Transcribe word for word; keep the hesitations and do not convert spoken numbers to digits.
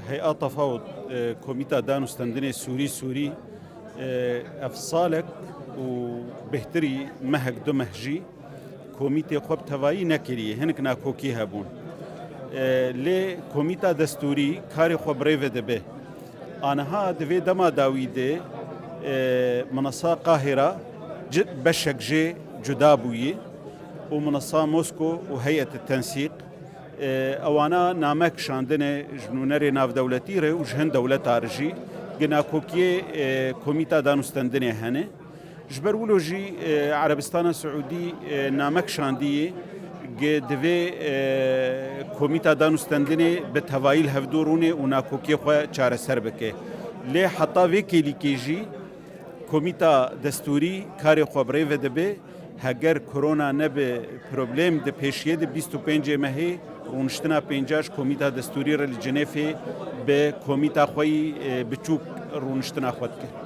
Heyata Fawd, e, Komîta Danûstendinê Sûrî Sûrî, e, ev salek û bêhtirî mehek du meh jî komîtê xwe bi tevayî nekiriye. Hinek nakokî hebûn. E, lê komîta destûrî karê xwe bi rê ve dibe. Aniha di vê dema dawî de, e, minasa Qahira ci-, beşek jê cuda bûye û minasa Mosko û heyet tensîq, e, ewana name kişandine ji nûnerê navdewletî re û ji hin dewleta re jî gi nakokiyê, e, komîta danûstendinê hene. Ji ber wilo jî, e, Erebistana Siûdî, e, name kişandiye gi divê, e, komîta danûstendinê bi tevayî li hevdû rûnê û nakokiyê xwe çareser bike. Lê heta vê kêlîkê jî komîta destûrî karê xwe bi rê ve dibe. Heger korona nebe problem, di pêşiyê de bîst û pêncê mehê rûniştina pênca ji komîta destûrî re li Cinêfê bi komîta xwe yî, e, biçûk rûniştina xwe dike.